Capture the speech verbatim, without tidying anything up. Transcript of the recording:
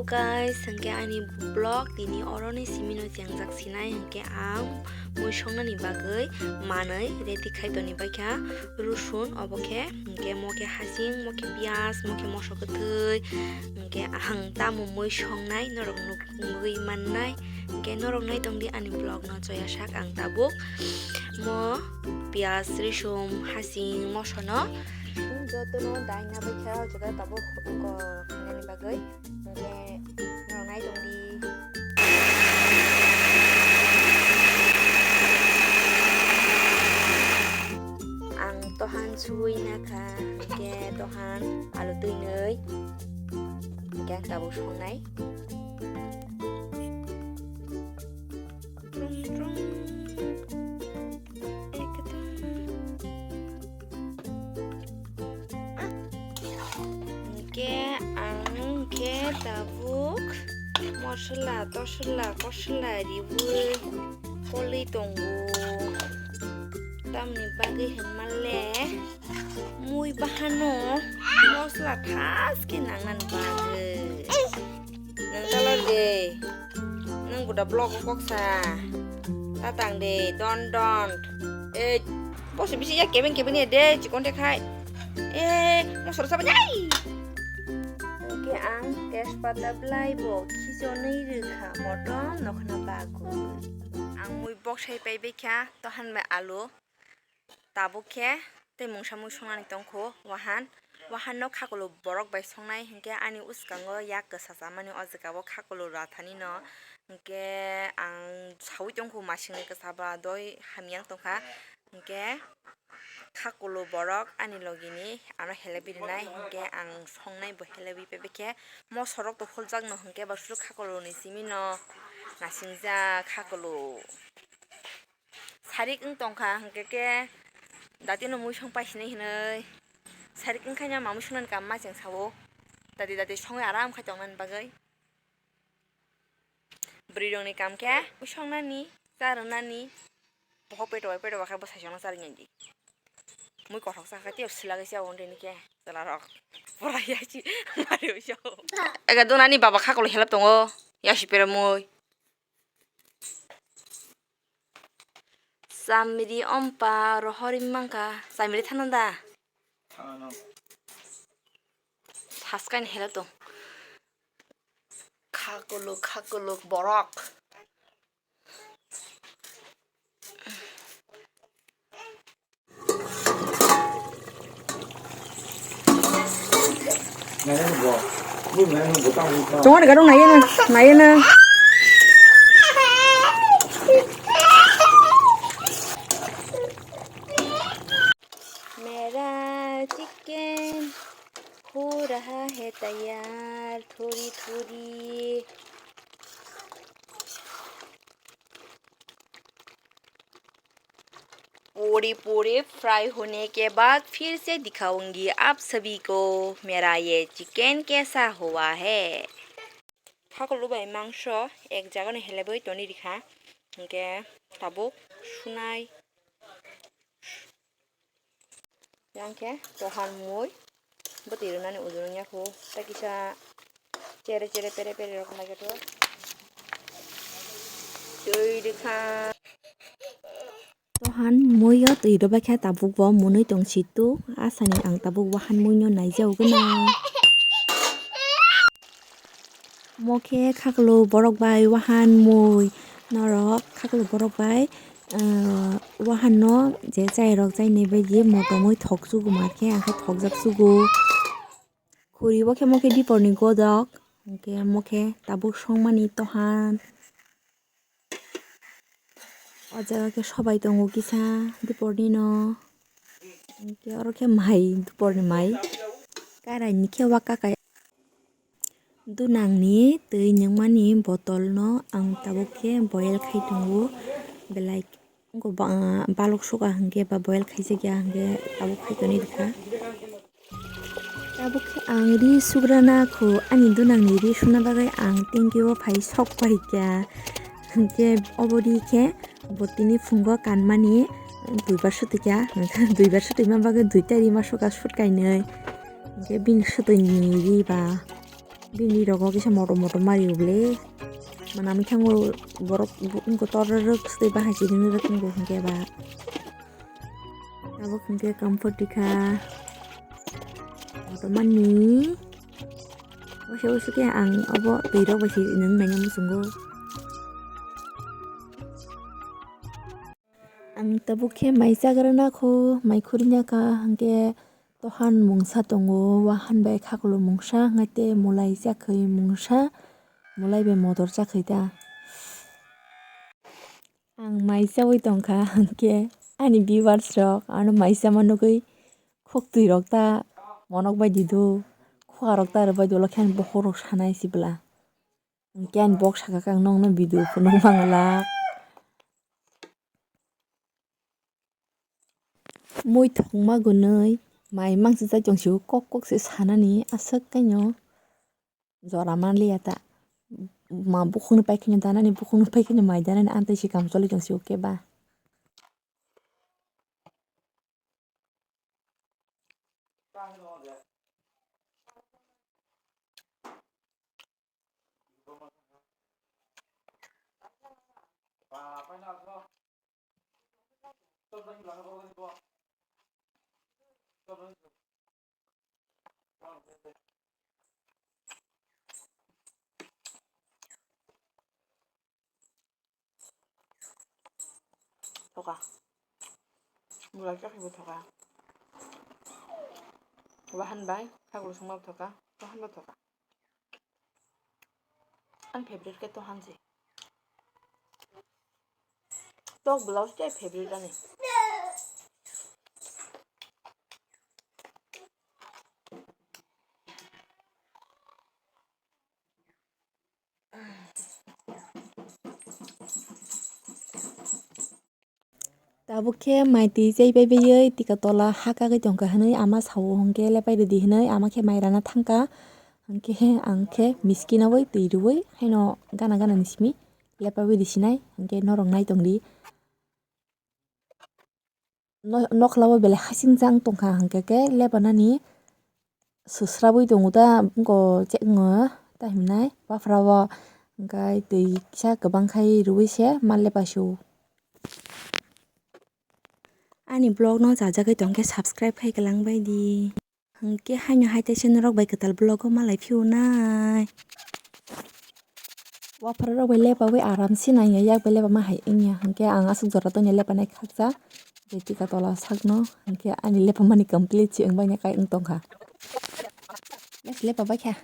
Guys, hwnkhe ani vlog tini oroni simino chengjak sinai, hwnkhe ang mui songnani bagwi manwi ready khai toni baikha. Rusun, obo khe, hwnkhe mo khe hasing, mo khe piyaj, mo khe moso kwthwi, hwnkhe ang tamo mui songnai norok nukgwi mannai. Hwnkhe norok naitongdi ani vlogno, choya sak ang tabuk mo piyaj, risum, hasing, mosono jotono daina baikha o jaga tabuk khainani bagwi. Hwnkhe norok naitongdi. Ang tohan suwi nakha, hwnkhe tohan alu twinwi, hwnkhe ang tabuk songnai. Trong, trong. Ekdom. Hwnkhe ang khe tabuk mosola, tosola, kosola riwi kolwi tongo. Tamni bagwi hinmale mui bahano mosola thaske nangnani bagwi. Nwng tala de. Nwng buda vlog o kok sa. Ta tang de, don don. Eh, bosi bisi ya kebeng kebeng ni de, chikon de khai. Eh, mosor sa bajai. Oke, ang tejpata belai bo khichonwi rwkha motom nokhna bagwi. Ang mui bok sai pai bekha, tohan bai alu. Tabuk khe tei mungsa mui songnani tongkho wahan. Wahan no khakulu borok bai songnai hinkhe ani uskango yak kwsa chamani o jaga o khakulu rathani no hinkhe ang saui tongkho masingni kwsa ba doi hamya wng tongkha hinkhe khakulu borok ani logi ni ano helebi rinai hinkhe ang songnai bo helebi pebekhe mosorok to huljak no hinkhe basuru khakulu ni simi no nasingjak khakulu. Sarik wng tongkha, hwnkhe khe dati no mui song paisini hinwi. Sarik wng khaina ma mui songnani kam ma cheng sao. Dati dati songwi aram khai tongnani bagwi. Bwrwi rokni kam khe mui songnani, cha rwnani. Bohok peto bai peto bai khe bwsai songno cha rwngya di. Mui kothok cha khe tei swlagwi cha o wngtini khe chwla rok. Pura yachi mari ui sao. Ega donani baba khakolo helap tongo. Yachi pera mui. Chamiri ompa rohorwi mankha, chamiri thana da? Thana no. Thaskai ni hela tong. Khakuluk, khakuluk borok. Chongor garong naiya na, naiya na. मेरा चिकन हो रहा है तैयार थोड़ी थोड़ी। पूरी पूरी फ्राई होने के बाद फिर से दिखाऊंगी आप सभी को मेरा ये चिकन कैसा हुआ है। Khakulu bai mangso ek jaga no heleboi toni rikha, hinkhe tabuk sunai. Yang khe tohan mui bwtwi rwnani ujurung ya kho, tei kisa chere chere pere pere rok lai khe to twi rwkha. Tohan mui o twi rwbai khe tabuk bo mwnwi tong si tuk, asani ang tabuk wahan mui no naijao gana. Mo khe khakulu borok bai wahan mui norok khakulu borok bai. Ah, wahan no je chai rok chai nai bai di motom oi thok chugo ma khe ang khe thok jak chugo. Khuri bo khe mo khe dipor ni godok, hingke mo khe tabuk song mani tohan. O jaga khe sobai tongo kisa dipor ni no, hingke oro khe mai dipor ni mai karai ni khe waka kai. Dunang ni twi nungmani botol no ang tabuk khe boil khai tongo, belai ungkha ba-, balok suka hingke ba boil khaijak ya hingke tabuk khai toni rikha. Tabuk khe ang ri sugrana kho, ani dunang ni ri suna bagwi ang tanki o phai sok pai kha, hingke obo ri khe bo tini phungo kanmani duibar sutwi kha, duibar sutwi ma bagwi duita ri ma suka sut kainwi, hingke bini sutwi ni ri ba. Bini rogo kisa motom motom mari ble. Manami thango borok bu-, wngkhe tor rwk swtwi bahai chini rwk wngkhe ba. Abo hwnkhe comfort rikha. Motom mani. Waisa waisa khe ang abo twi rok bai se nwng naina muchungo. Ang tabuk khe mai chagra nakho, mai khurina kha, hwnkhe tohan mungsa tongo, wahan bai khaklo mungsa, hwnkhe tei mulai chakhwi mungsa, mulai bai motor chakhwi ta. Ang mai chawi tongkha, hwnkhe ani viewers rok ano mai chama nugwi khok twi rok ta monok bai di do, khuga rok ta rwbai dolo khe ani bokhok rok sanai sibla. Hwnkhe ani bok saka khe ang nokno video phunuk mangla. Mui thokma gwnwi mai mangsa chai tong sio, kok kok se sanani aswk kaino jora manliya ta. Ma bukhukni pai kheno danani, bukhukni pai kheno mai danani, amtwi se kam choli tong sio khe ba. Thoka. Mulai chakhwi bo thoka. Wahan bai khaklo songma bo thoka. Tohan bo thoka. Ani favorite khe tohan se. Tok blouse tei favorite ani. Tabuk khe mai twi chai pai baiwi tika tola ha kagwi tongkha hwnwi ama sao, hwnkhe lepai rwdi hwnwi ama khe mai rana thangkha. Hwnkhe ang khe miski nawi twi rwui haino gana gana ni simi lepai bai rwsinai, hwnkhe norok nai tongdi. No-, nokla o belai hasing jang tongkha, hwnkhe khe lepanani swsrabwi tongo ta, wngkha chekno ta himnai, baphra o hwnkhe twi kisa kwbang khai rwui se ma lepa sio. Ani vlog no chajagwi tongkhe subscribe khai kwlang bai di. Hwnkhe haino hai teisa norok bai kwtal vlog o malai phio nai. Waphra rok bai lepawi aram se nangya, yak bai lepama hai wngya. Hwnkhe ang aswk jora tongya lepanai khaksa. Tei tika tola sakno. Hwnkhe ani lepamani complete se wngbaina kai wng tongkha. Yes, lepa baikha.